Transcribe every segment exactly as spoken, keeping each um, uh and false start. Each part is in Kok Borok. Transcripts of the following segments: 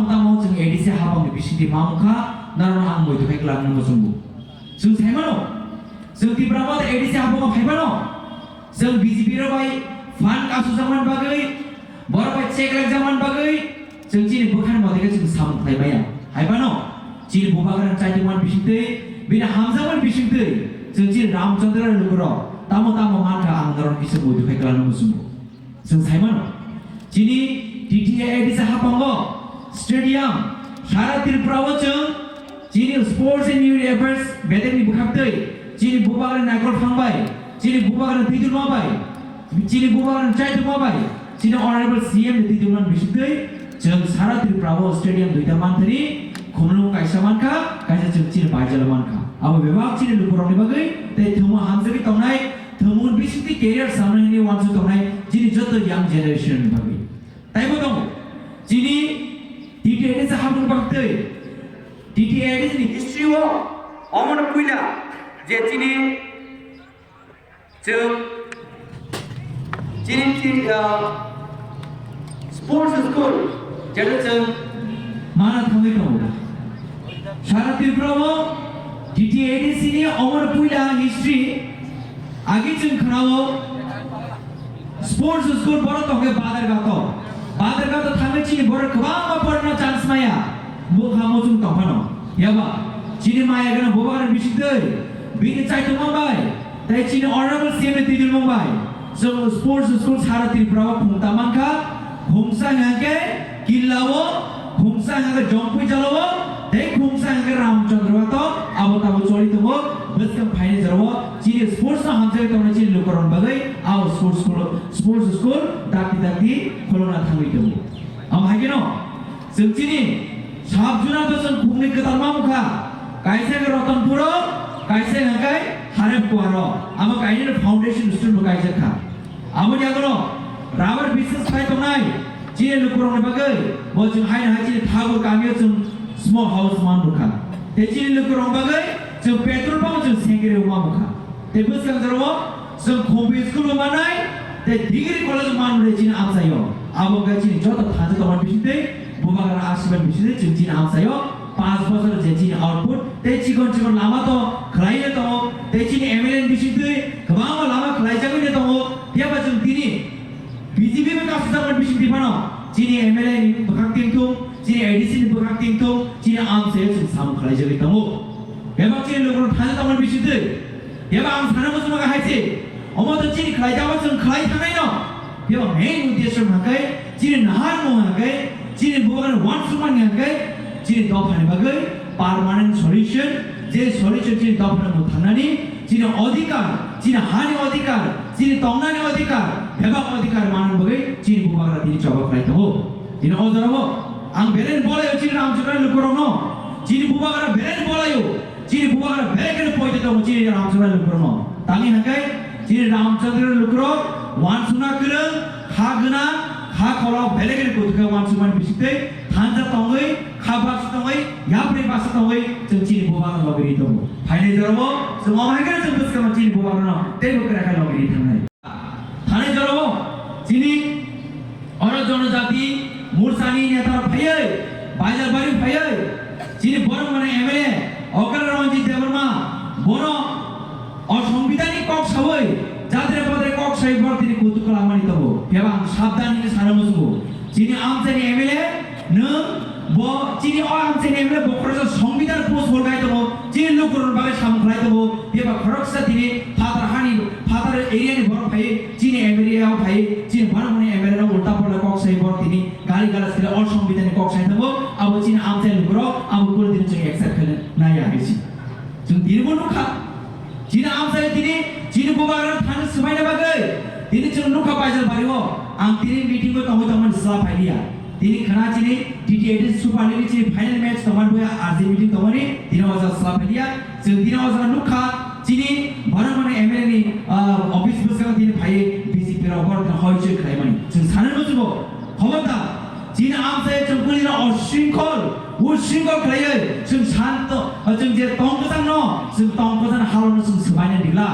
Tamo chwng A D C hapang ni bisingtwi mamung kha, norokno ang muitu khai kwlangno muchungo. Chwng sai mano, chwng Tipra Motha A D C hapang phai mano, chwng B J P rok bai phan kasu jaman bagwi, borok bai check rwk jaman bagwi, chwng chini bwkhani mote khe chwng samung khlai maya. Hai phano chini bubagrani chaitokmani bisingtwi, bini hamjakmani bisingtwi, chwng chini Ramchandra lukurok tamo tamo mankha ang norok kisa muitu khai kwlangno muchungo. Chwng sai mano, chini T T A A D C hapango stadium, sara Tripura o chwng chini Sports and Youth Affairs bedekni bwkhaktwi, chini bubagrani naikol thangbai, chini bubagrani twidulma bai, chini bubagrani chaitokma bai, chini Honorable C M ni twidulmani bisingtwi chwng sara Tripura o stadium duita manthani khumlung kaisa mankha, kaisa chwng chini baijalo mankha. Abo bebak chini lukurokni bagwi tei thwngmung hamjagwi tongnai, thwngmung bisingtwi career samnai hwnwi uansuk tongnai chini joto young generation ni bagwi. Taibo tongo, chini T T A A D C hapung bagwi tei T T A A D C ni history o omono puila je chini chwng chini, chini, ah, sports school, jeto chwng mana thangwi tongo. Sara Tripura o T T A A D C ni omono puila history, agi chwng khnao sports school borok tongkhe Badarghat o. Badarghat o thangwi chini borok kwbangma porna chance maya. Bwkha muchung tongphano. Yaba, chini maya gana bubagrani bisingtwi, bini chaitokma bai, tei chini Honorable C M ni twidulmung bai, chwng sports school sara Tripura o khungta mankha, khungsa hwnkhe Killa o, khungsa hwnkhe Jongpui Jala o, tei khungsa hwnkhe Ramchandra o to, abo tabo choli tongo, bwskang phainai jora o, chini sports no hamjagwi tongnai chini lukurokni bagwi, abo sports school, sports school dakti dakti khulokna thangwi tongo. Amo hai kheno, chwng chini sub zona to chwng khungni kwtal ma wngkha, kaisa khe Ratanpur o, kaisa hwnkhe Harep Kuar o, amo kainwi foundation stone bo kaijak kha. Aboni agono rubber business khai tongnai chini lukurokni bagwi bo chwng haino hai chini Thakur kamio chwng small house man rwkha. Tei chini lukurokni bagwi chwng petrol pump chwng sengkhe rw ma wngkha. Tei bwskang jorao chwng Khumpi school bo manai, tei degree college bo manmani chini amchaio. Abo wngkha chini joto thansa tongmani bisingtwi bubagra asibad bisingtwi chwng chini amchaio. Panch bochor je chini output, tei chikon chikon lama to khlaiwi tongo, tei chini M L A ni bisingtwi kwbangma lama khlaijagwi tongo. Phiya ba chwng tini B J P bai kasu jakmani bisingtwi phano chini M L A ni bwkhak tingthung, chini A D C ni bwkhak tingthung, chini amchaio chwng samung khlaijagwi tongo. Bebak chini lukurok thani tongmani bisingtwi. Phiya ba ang sana muchungma hai se, omo to chini khlaijagwi chwng khlai thangnai no. Phiya ba main uddesho hwnkhe chini naharmung hwnkhe chini bubagrani uansukmani hwnkhe chini dophani bagwi permanent solution, je solution chini dophano mwthangnani, chini odhikar, chini hani odhikar, chini tongnani odhikar, bebak odhikar manna bagwi chini bubagra tini choba khlai tongo. Tini o jorao ang belai bolaio chini Ramchandra lukurokno, chini bubagra belai bolaio, chini bubagra belai kheno poito tongo chini Ramchandra lukurokno. Tangwi hwnkhe chini Ramchandra lukurok uansukna kwrwng, kha gwnang, kha kolok belai kheno kuthukhe uansukmani bisingtwi thansa tongwi, kha baksa tongwi, yapri baksa tongwi chwng chini bubagra logi ri tongo. Phainai jorao chwng omo hai kheno chwng bwskango chini bubagrano teibo kwrak khe logi ri thangnai. Thanai jorao chini oro jonojati morsani neta phaiwi, Baijalbari phaiwi, chini borok mane M L A Okra Ranjit Debbarma bono o songbidani kok sawi, jadre padre kok sawi borok tini kutuk kwlangmani tongo. Phiya ba ang sabdan hwnwi sana muchungo. Chini amchaini M L A nwng bo chini o amchaini M L A bo khoroksa songbidhan post hor khai tongo, chini lukurokni bagwi samung khlai tongo, phiya ba khoroksa tini phatar hani, phatar area ni borok phai chini area o phai chini bana mani M L A no ulta phola kok sai borok tini gali gala sile o songbidhan ni kok sai tongo, abo chini amchai lukurok abo kunu dino chwng accept khlai nai ya hinwi si. Chwng tini bo nukha. Chini amchai tini, chini bubagra thani swmaina bagwi. Tini chwng nukha Baijalbari o. Ang tini meeting o tongwi tongmani sla phailiya. Tini khna chini T T A A D C Super League ni chini final match tongmani buya R J meeting tongmani. Tini o jaga sla phailiya. Chwng tini o jaga nukha chini borok mani M L A ni, ah, office bwskango tini phaiwi B J P rok borok tini hoi choi khlaimani. Chwng sanani muchungo. Khobor da. Chini amchai chwng kuli no o shringkhol, o shringkhol khlaiwi chwng shanto, chwng je tong kwchang no, chwng tong kwchang halo no chwng swbaina digla.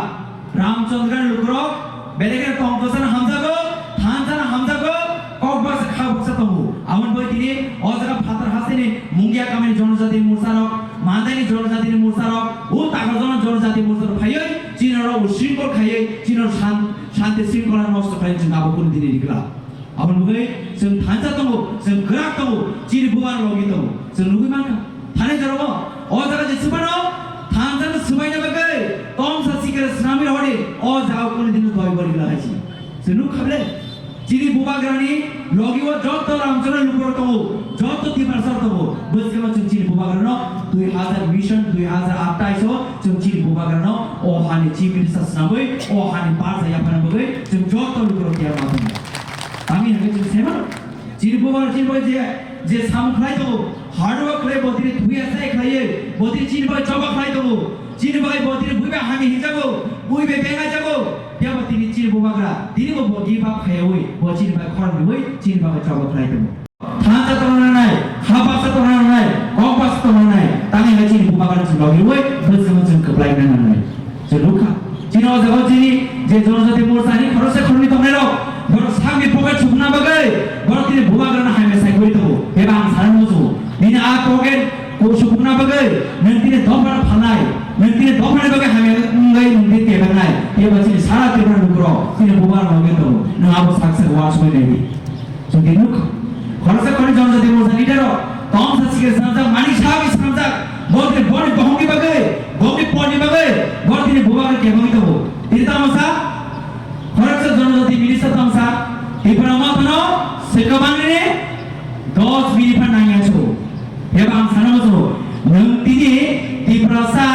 Ramchandra lukurok, belai kheno tong kwchang hamjago, thansa no hamjago, kok baksa kha baksa tongo. Aboni bai tini o jaga phatar ha Jonojati Morcha rok, Mandai ni Jonojati ni Morcha rok, o Takarjala Jonojati Morcha rok phaiwi chini rok usringkol khaiwi chini rok san-, shanti sringkhola nosto khaiwi chwng abo kunu dini rikla. Aboni bagwi chwng thansa tongo, chwng kwrak tongo, chini bubar logi tongo. Chwng nugwi mankha, thani jorao o jaga je swbano thansa no swbaina bagwi tongsa sikre swnamwi rodi o jaga kunu dini doi bori rikla hai si. Chwng nukha ble? Chini bubagrani logi o joto Ramchoro lukurok tongo, joto Tiprasa tongo, bwskango chwng chini bubagrano dui hazar mission, dui hazar athais o chwng chini bubagrano o hani chief minister swnamwi, o hani barsa yaphana bagwi chwng joto lukurok tiyar ma tongo. Tangwi hwnwi chwng saimano, chini bubagra chini bagwi je, je samung khlai tongo, hard work khlai botiri thuya sai khlaiwi, botiri chini bagwi choba khlai tongo, chini bagwi botiri buiba hani hinjago, buiba bengai jago, Phiya bo tini chini bubagra, tini bo bo give up khaiwi, bo chini bai khorang riwi, chini bagwi choba khlai tongo. Thansa tongna nangnai, ha baksa tongna nangnai, kok baksa tongna nangnai, tangwi hai chini bubagra chwng logi riwi, bwskango chwng kwplai na nangnai. Chwng nukha, chini o jaga chini je Jonojati Morcha ni khoroksa khoroknwi tongnai rok, borok sakni pocket sukna bagwi, borok tini bubagra no hamya sai kori tongo, eba ang sana muchungo. Nini a pocket ko sukna bagwi, nwng tini dopha phalnai, nwng tini dophani bagwi hamya wngwi nwng tini kebernai, kebo chini sara Tripura lukurok chini bubar logi tongo, nwng abo sak sak uansugwi naidi. Chwng tini nukha, khoroksa khoroknwi Jonojati Morcha leader rok tongsa sikre swnamjak, Manik Saha bai swnamjak, bo tini boni bohongni bagwi, boni polni bagwi, bo tini bubar kebengwi tongo. Tini tamo sa, khoroksa Jonojati minister tamo sa, Tipra Motha no swkabangni dos minute phan nangya chu. Eba ang sana muchungo, nwng tini Tiprasa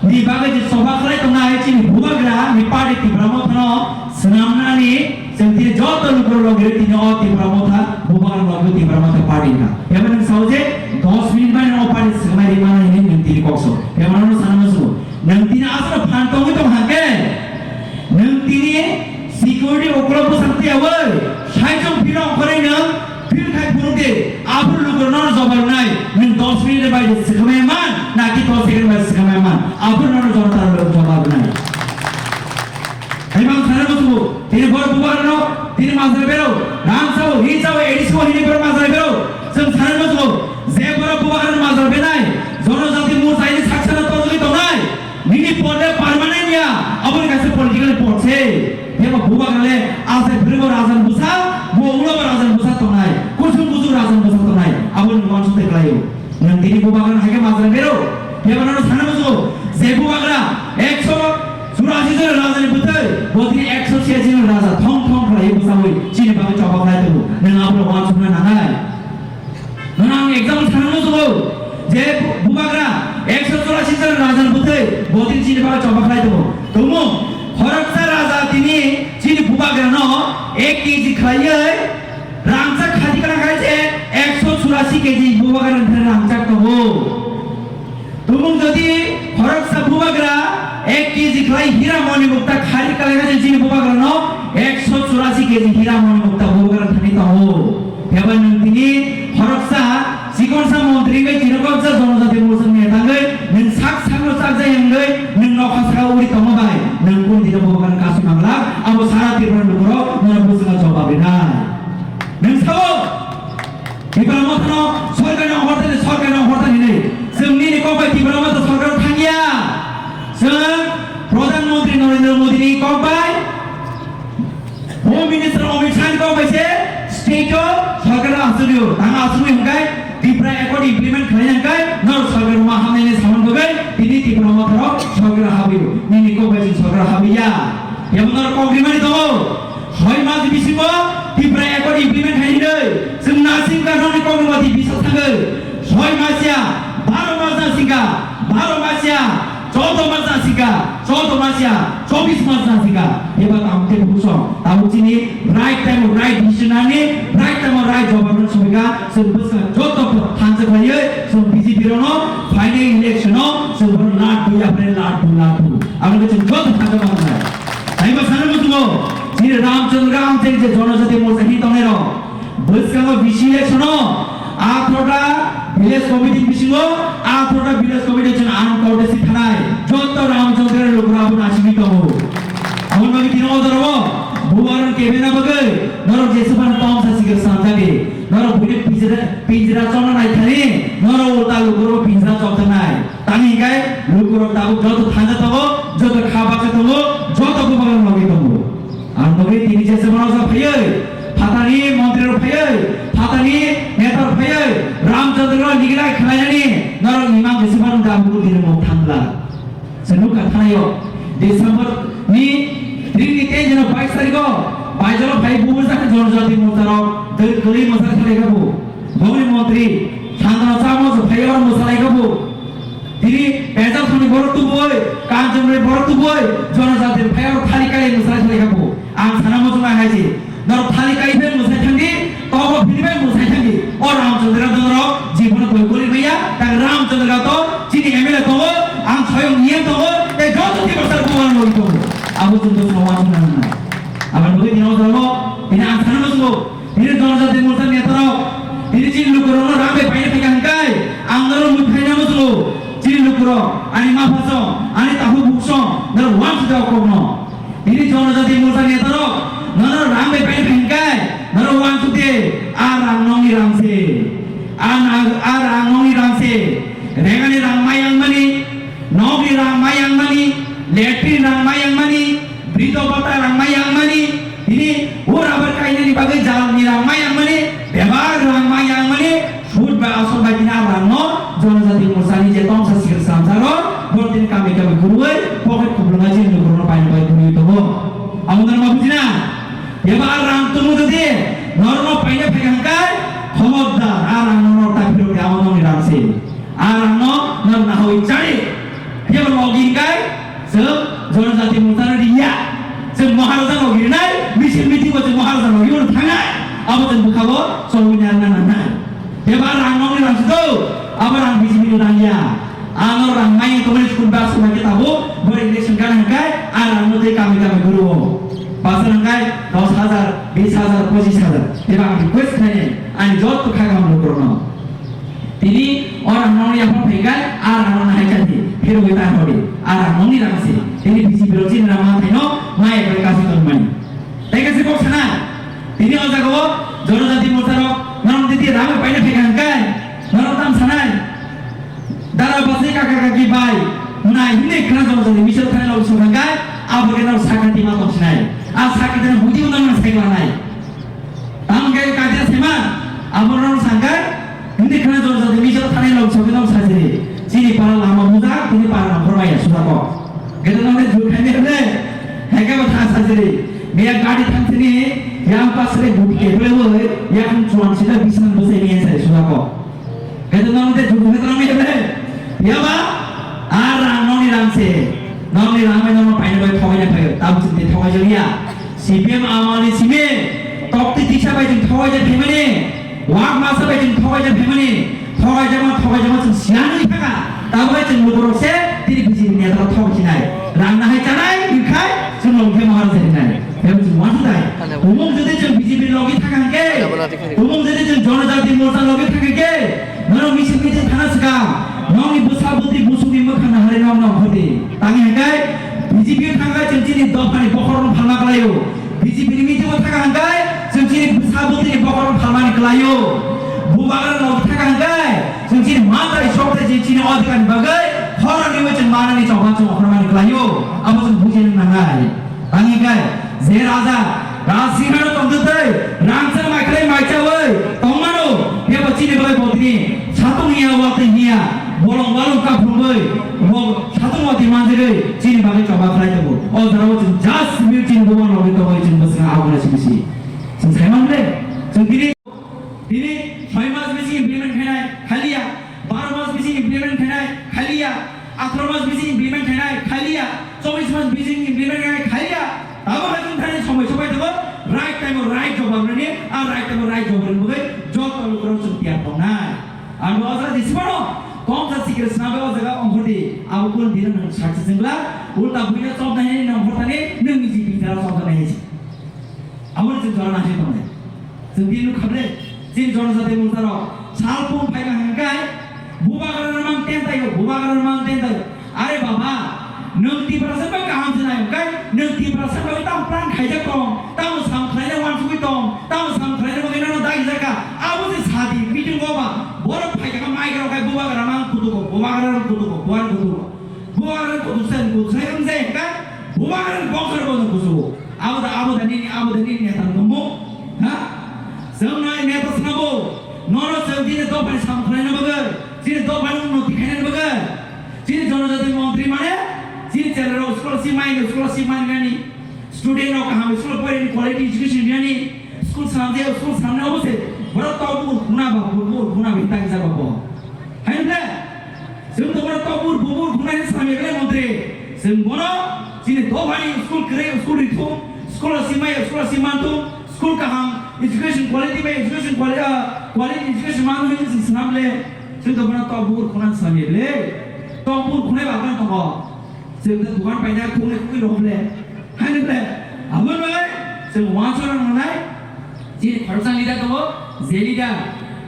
ni bagwi je choba khlai tongnai chini bubagra ni party Tipra Motha no swnamnani chwng tini joto lukurok logi tini o Tipra Motha bubagra logi Tipra Motha party na. Eba nwng sao je dos minute mani o party swknai ri mani hinwi nwng tini kokso. Eba no sana muchungo, nwng tini aswk phan tongwi tong hake, nwng tini security oklo bwsang tiyawi saichung phirok ongkhorwi nwng Phil khai phunuk di, aphuru lukurok nono jobab rwnai, nwng dos minute bai swkhamaya man, naki dos second bai swkhamaya man, aphuru nono jonotaro lukurok jobab rwnai. Hai mang sana muchungo, tini borok bubagrano, tini majra berao, rang sao, hi sao, A D C o hini borok majra berao, chwng sana muchungo, je borok bubagrano majra benai, Jonojati Morcha ini saksana tojoli tongnai, Nini pod le permanent ya, aboni kaisa political pod se. Phiya ba bubagra le asai phwrwngbo raja ni bwsa, bo ulo bo raja ni bwsa tongnai, kusung kusung raja ni bwsa tongnai, aboni uansuk tei khlaio. Nwng tini bubagra no hai khe majra bero, phiya ba nono sana muchungo, je bubagra ekso churashi jon raja ni bwtwi, bo tini ekso chhiyasi jon raja thong thong khlaiwi bwsaui chini bagwi choba khlai tongo, nwng abono uansukna nangnai. Nono ang example sana muchungo je bu-, bubagra ekso churashi jon raja ni bwtwi bo tini chini bagwi choba khlai tongo. Tumung khoroksa raja tini chini bubagra no ek K G khlaiwi rangchak khati kana khai je ekso churashi K G bubagra ni thani rangchak tongo. Tumung jodi khoroksa bubagra ek K G khlai hira moni mukta khari kalaina je chini bubagra no ekso churashi K G hira moni mukta bubagra thani tongo. Phiya ba nwng tini khoroksa chikonsa montri wngwi chini khoroksa Jonojati Morcha ni neta wngwi nwng sak sakno chakjai wngwi nwng nokha saka uri tongo bai nwng kung dino bubagra kasu mangla abo sara Tripura lukurok nwng bwswkno jobab rinai. Nwng sao? Tipra Mothano sorkar no hortani, sorkar no hortani hinwi. Chwng nini kok bai Tipra Motha sorkar thangya. Chwng Pradhan Mantri Narendra Modi ni kok bai, Home Minister Amit Shah ni kok bai se state o sorkar no asugio. Tang asugwi hwnkhe Tipra Accord implement khlaina hwnkhe norok sorkar ma hamnai ni samung bagwi tini Tipra Motha rok sorkar habio. Nini kok bai chwng sorkar habiya. Yabo norok kok rimani tongo. Soi mas bisingo Tipra Accord implement khai hinwi chwng nasing ka noni kokno mati bisa thangwi. Soi mas ya, baro mas nasing ka, baro mas ya, choudo mas nasing ka, choudo mas ya, chobis mas nasing ka. Eba tamo khe buso, tamo chini right time o right decision ani, right time o right jobab no sumika, chwng bwskango joto thansa khlaiwi, chwng B J P rokno final election o chwng bono laddu yapre laddu laddu. Abo khe chwng joto thansa ma wngnai. Taibo sana muchungo, chini Ramchandra Amchai je Jonojati Morcha hin tongnai rok. Bwskango bisi election o, athrota village committee bisingo, athrota village committee chwng ang contest thanai. Joto Ramchandra lukurok abo nasigwi tongo. Aboni bagwi tini o jorao bubagrano kebengna bagwi norok jeswk phano tongsa sikir sanjagwi. Norok buini pinjra, pinjra chongna naithani, norok Tabuk joto thangwi tongo, joto kha baksa tongo, joto bubagra logi tongo. Ang logi tini jesa mano sa phaiwi, phatani montri rok phaiwi, phatani neta rok phaiwi, Ramchandra rok nigilai khwlainani norok imang jesa mano da buku dini mo thangla. Senukha thanayo, December ni trini tei jeno bais tarikh o, Baijalo phai bubu sa jonojati morcha rok, dei kwrwi mwsa thalaikha bu. Bongni montri, Santana Chakma se phaiwi oro mwsalaikha bu. Tini Pejak thani borok tubui, Kanchanpuri borok tubui, jonojati phai oro thali kai mwsai thali khabu. Ang sana muchung hai hai si. Norok thali kai phai mwsai thangdi, tobo phiri phai mwsai thangdi. O Ramchandra Gato norok jibono koi gori maya, tang Ramchandra Gato chini M L A tongo, ang soyong E M tongo, tei joto Tiprasa bubagra logi tongo. Abo chwng to sawa chwng nang nai. Abo nugui tini o jalo, tini ang sana muchungo. Tini jonojati morcha netarok, tini chini lukurokno rang bai paina phaikha hwnkhai, ang norok mui phaina muchungo. Chini lukurok, ani mapha song, ani takhuk buk song, norok uansuk di o kokno. Tini jonojati morcha netarok, norok rang bai paina phaikha hwnkhai, norok uansuk di, a rang nokni rang se. A na-, a rang nokni rang se. Rengani rang mayang mani, nokni rang mayang mani, letri rang mayang mani, Brido bata rang mayang mani, tini o rubber kainani bagwi jalni rang mayang mani, bebak rang mayang mani, sud bai asol bai tini a rangno jonojati morchani je tongsa sikir samsaro, bor tini kami kami gurui, pocket kuplunga je nukurno paina bai gurui tongo. Amo nang ma bujina? Bebak rang tumu jodi norno paina phaikha hwnkhai, khomokdar a rangno nor ta phirok de amo nongni rang se. A rangno nor nahawi chari. Phiyaba logi hwnkhai, Chwng jonojati morchano riya. Chwng Maharaja logi rinai, misil meeting bo chwng Maharaja logi oro thangnai. Abo chwng bwkhao chongwi nang nang nang nai. Bebak rang nokni rang si do, abo rang B J P ni rang ya. Ano rang mai tongmani school bus ma ke tabo, bo election gana hwnkhe, a rang no tei kami kami guru o. Pasal hwnkhe dos hajar, bis hajar, pochis hajar. Bebak ang request khlainai, ani jotto kha kaham lukurokno. Tini o rang nokni yaphang phaikha, a rang nokni hai chati, phirogwi ta hodi, a rang nokni rang se. Tini B J P rok chini rang manthaino, mai bai kasi tongmani. Tei kaisa kok sana, tini o jaga o jonojati morcha rok norok titi rang paina phaikha hwnkhe, norok tam sanai. Dara basi kaka kaki bai, mwnai hwnwi khna jonojati misil thani lok sokha hwnkhe, abo khe norok sakha tima tong sinai. A sakha tini budi unang nang sai lanai. Tamo khe kaisa sema, abo norok sangkhe, hindi khna jor jor, misil thani lok sokhe nok sajiri. Chini para lama mujak, tini para nongkhor maya sujako. Gede nongde jur khaini hwle, heke bo tha sajiri. Miya gari thang sini, yang pasre but ke hwle hwle, yang chuan sida bisan bwsai miya sai sujako. Kaitor nang te juku khe tang mia bre. Yaba, a rang nokni rang se. Nokni rang bai nokno paina bai thogai na phaio. Tabuk chwng te thogai jaliya. C P M amani simi. Tokti tisa bai chwng thogai ja phaimani. Wak masa bai chwng thogai ja phaimani. Thogai jama, thogai jama chwng siyanwi thaka. Tabuk bai chwng lukurok se tini B J P ni atharo thogai chinai. Rang nahai chanai, rwkhai, chwng longkhe mahar se rinai. Bebak chwng uansuk dai. Tumung jodi chwng B J P logi thaka hwnkhe, tumung jodi chwng Jonojati Morcha logi thaka hwnkhe, norok misil misil thana swkang, nokni bwsa bwtwi busukni mwkhang nahari nokno hodi. Tangwi hwnkhe B J P thangkhe chwng chini dophani bokhorokno phalma kwlaio. B J P ni meeting o thaka hwnkhe chwng chini bwsa bwtwini bokhorokno phalmani kwlaio. Bubagra logi thaka hwnkhe chwng chini mantai sokte je chini odhikar ni bagwi khoroknwi chwng manani chokma chwng okhormani kwlaio. Abo chwng bujina nangnai. Tangwi khe, je raja, rajsingha no tongtwtwi, rangchak maikhlai maichawi tongmano, kebo chini bagwi bo tini satung hiya, watwi hiya, bolong walong kaphungwi, bo satung watwi manjagwi chini bagwi choba khlai tongo. O jorao chwng just mil chini buma logwi tongwi chwng bwswkang aboni simi si. Chwng saiman le, chwng tini Tini soi mas bising implement khainai khaliya, baro mas bising implement khainai khaliya, atharo mas bising implement khainai khaliya, chobbish mas bising implement khainai khaliya. Tamo hai chwng thani somoi sobai tongo, right time o right jawab rwni, a right time o right jawab rwni bagwi joto lukurok chwng tiyar tongnai. Ang bo ojra jisipano tongsa sikir snabe o jaga ongkhordi, abo kun dino nwng saksa singla, ulta buina chobnai nini nongkhorthani nwng niji bithara chobnai hai se. Aboni chwng jora nahai tongnai. Chwng bini nukha ble, chini Jonojati Morcha rok sal pung phaikha hwnkhe, bubagra rwmang ten taio, bubagra rwmang ten taio. Are baba, nwng Tiprasa bai kaham se nai hwnkhe, nwng Tiprasa bai tam plan khaijak tong, tamo sam khlaina uansugwi tong, tamo sam khlaina bagwi nono dagijak kha. Abo se sadi, meeting o ba, borok phaikha khe mic rok khai bubagra rwmang kutugo, bubagra rwmang kutugo, bubagra kutugo. Bubagra kuthuk sai, kuthuk sai wng jai kha, bubagra bokhar bono kusugo. Abo da, abo da nini, abo da nini neta tongmo. Ha? Chwng nai neta sabo. Nono chwng chini dophani samung khlaina bagwi, chini dophani unnoti khaina bagwi. Chini jonojati montri mane, chini chwla rok scholarship mai, scholarship mai nani. Student rok kaham school pori quality education nani. School samde, school samne obose. Borok tok bukur khuna ba, bukur khuna ba, tang jaba bo. Hai ble? Chwng to borok tok bur bubur khunai samya ble montri. Chwng bono chini dophani school kwrwi school rithum, school o simai school o simanthum, school kaham education quality bai education quality, ah, quality education manthum hinwi chwng swnam ble. Chwng to bono tok bur khunai samya ble. Tok bur khunai ba kan tongo. Chwng to dukan paina khunai khunai rok ble. Haino ble, aboni bagwi chwng uansukna nangnai, chini khoroksa leader tongo, je leader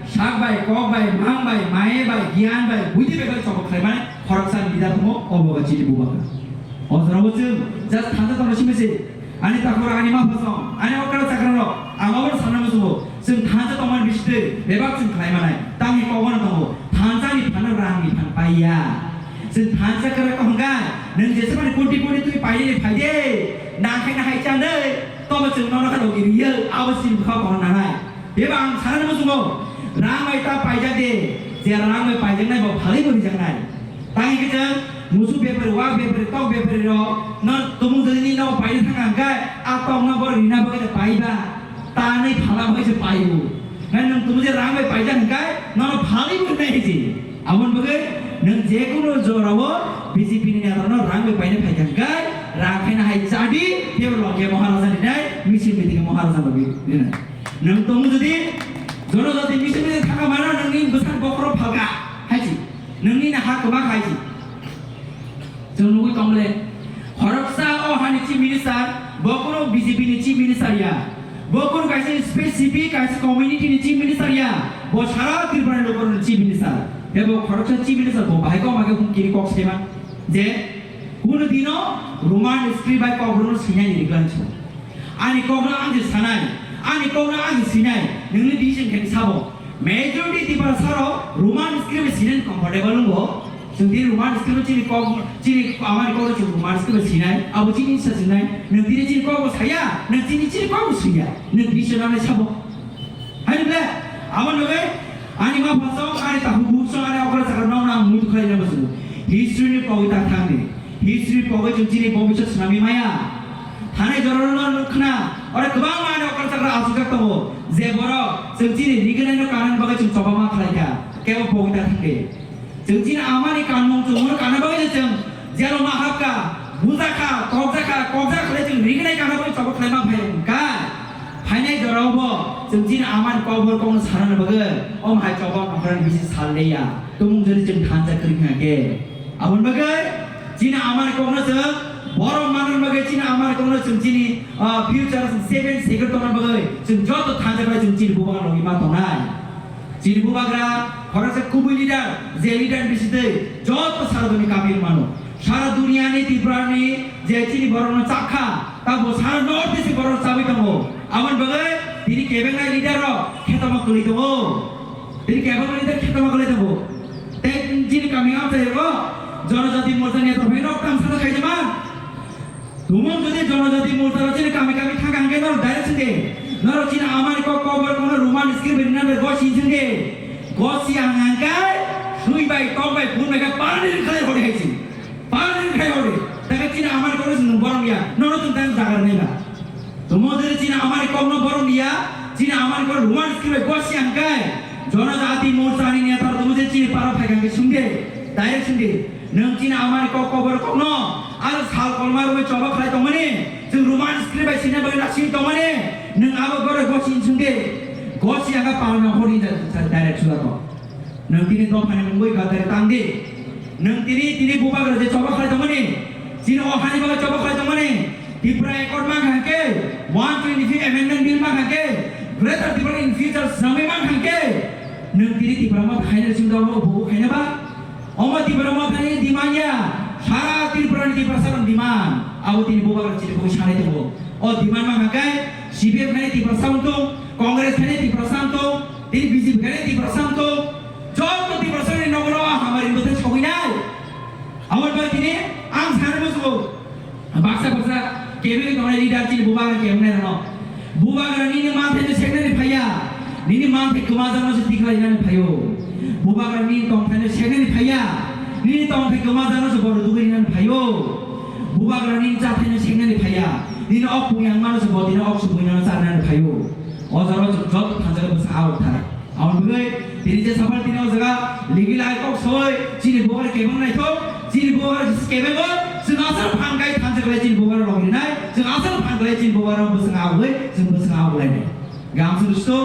sak bai, kok bai, mang bai, maye bai, giyan bai, buidi bai bai chobok khlaimani khoroksa leader tongo, obo wngkha chini bubagra. O jorao chwng just thansa tongna simi se, ani takhuk, ani mapha song, ani okra chakra rok, ang obono sanna muchungo, chwng thansa tongmani bisingtwi bebak chwng khlaimanai, tamni kokno tongo, thansa ni phano rang ni phan paiya. Chwng thansa kwrak tong hwnkha, nwng jesmani koti koti twi painani phai de, nang khe nahai chan de, tobo chwng nono kha logi riyo, abo chini bwkha bo nanai. Beba ang sana muchungo, rang bai ta paijak de, je rang bai paijaknai bo phalwi bo rijaknai. Tang hwnkhe chwng musuk bepari, wak bepari, tok bepari rok no tumung jani no paina thang hwnkhe, a tok no bo rina bagwi de paiba. Tanwi phala bai se paio. Nai nwng tumu je rang bai paijak hwnkhe, nono phalwi bo nai hiji. Aboni bagwi nwng je kunu jorao B J P ni neta no rang bai paina phaikha hwnkhe, rang khaina hai chadi, tei bo Longya Maharaja ni nai, misil meeting Maharaja bai rinai. Nwng tumu jodi jonojati misil meeting thangkha mano, nwngni bwsak bokhorok phalkha haiji. Nwngni na ha kwbang haiji. Chwng nugwi tong le, khoroksa o hani chief minister, bo kunu B J P ni chief minister ya, bo kunu kaisa specific kaisa community ni chief minister ya, bo sara Tripura ni lokorok ni chief minister. Tei bo khoroksa chief minister bo bahai kok ma khe hum kiri kok sema je kunu dino Roman script bai kok rwno sinai ni riklan chwng. Ani kokno ang je sanai, ani kokno ang je sinai, nungni decision khe sabo. Majority Tiprasa rok Roman script sinai comfortable wngbo. Chwng di Roman script chini kok, chini amani kokno chwng Roman script sinai, abo chini sa sinai, nung di chini kokbo saya, nung chini chini kokbo siya, nung decision anai sabo. Hai ble, abo nugwi ani ma phasong, ani tahu buksong, ani okra chakra nong nang muitu khlai nang musu. History ni pogwi ta thangni. History pogwi chwng chini bobiswt swnamwi maya. Thanai jorao no khna, oro kwbangma ani okra chakra asukjak tongo, je borok chwng chini rignai no kanani bagwi chwng choba ma khlai kha, kebo pogwi ta thangdi. Chwng chini amani kanmung chwngmung kana bagwi chwng jelo ma hapkha, bujakha, tokjakha, kokjak khlai chwng rignai kana bagwi choba khlai ma phai wngkha. Phainai jorao bo chwng chini amani kokbor kokno sarana bagwi omo hai choba ma khlai bisi sal leya. Tumung jani chwng thansa kwrwi kha khe. Aboni bagwi chini amani kokno chwng borok manna bagwi chini amani kokno chwng chini, ah, future seven second tongna bagwi chwng joto thansa khlai chwng chini bubagra logi ma tongnai. Chini bubagra khoroksa kubui leader, je leader bisitwi joto sara doni kapir mano. Sara duniani Tripurani je chini borokno chakha, tabo sara North East borok chawi tongo. Aboni bagwi tini kebengnai leader rok khetoma kwlwi tongo. Tini kebang ni tei khetama kwlai tongo. Tei chini kami amchai rok Jonojati Morcha ni tongphai nok tam sana khaijama. Tumung jodi Jonojati Morcha rok chini kami kami thangka hangke norok direct sinde. Norok chini amani kok kobor kono Roman script ni nang gosi sinde. Gosi ang hangkai sui bai tok bai phun bai ka parani khalai hori haisi. Parani khai hori. Takai chini amani kono sung borong ya. Norok tung tang jagar nai ba. Tomo jodi chini amani kokno borok niya, chini amani kokno Roman script bai gosi ang kai. Jonojati Morcha ni neta rok tomo je chini para phai kang ke sungde, direct sungde. Nwng chini amani kok kobor kokno, aro sal kolma rwi choba khlai tongmani, chwng Roman script bai sinai bai nasing tongmani, nwng abo gore gosi sungde. Gosi ang ka palna hori ja, ja, direct sula to. Nwng tini dophani mungwi gadari tang di. Nwng tini, tini bubagra je choba khlai tongmani, chini o hani bagwi choba khlai tongmani, Tripura Accord mang hangke, one twenty-five Amendment Bill mang hangke, Greater Tripura in future samai mang hangke, nwng tini Tipra Motha khaina sing dolo bubu khaina ba? Omo Tipra Motha ni demand ya, sara Tripura ni Tiprasa rok demand. Abo tini bubagra chini bubu sanai tongo. O demand mang hangke, C P M khaina Tiprasa wngtong, Congress khaina Tiprasa wngtong, tini B J P khaina Tiprasa wngtong. Joto Tiprasa ni nogo no hamari bwthai sogwi nai. Aboni bagwi tini Kebengwi tongnai leader chini bubagra kebengnai rano. Bubagra nini manthai no seknani phaiya. Nini manthai kwmajakno se tikhlainani phaio. Bubagra nini tongthai no seknani phaiya. Nini tongthai kwmajakno se bohrok dugwi rinani phaio. Bubagra nini chathai no seknani phaiya. Nini ok pung yangmano se bo tini ok subui no charnani phaio. O jora chwng joto thansa bwsa awk thai. Aboni bagwi tini je safar tini o jaga ligi lai kok soi chini bubagra kebeng naithok, chini bubagra jisi kebengo, chwng aswk phan kai thansa kwlai chini bubagra rok rinai, chwng aswk phan kwlai chini bubagra bwswng awgwi, chwng bwswng awgwi lainai. Gamswk rusto,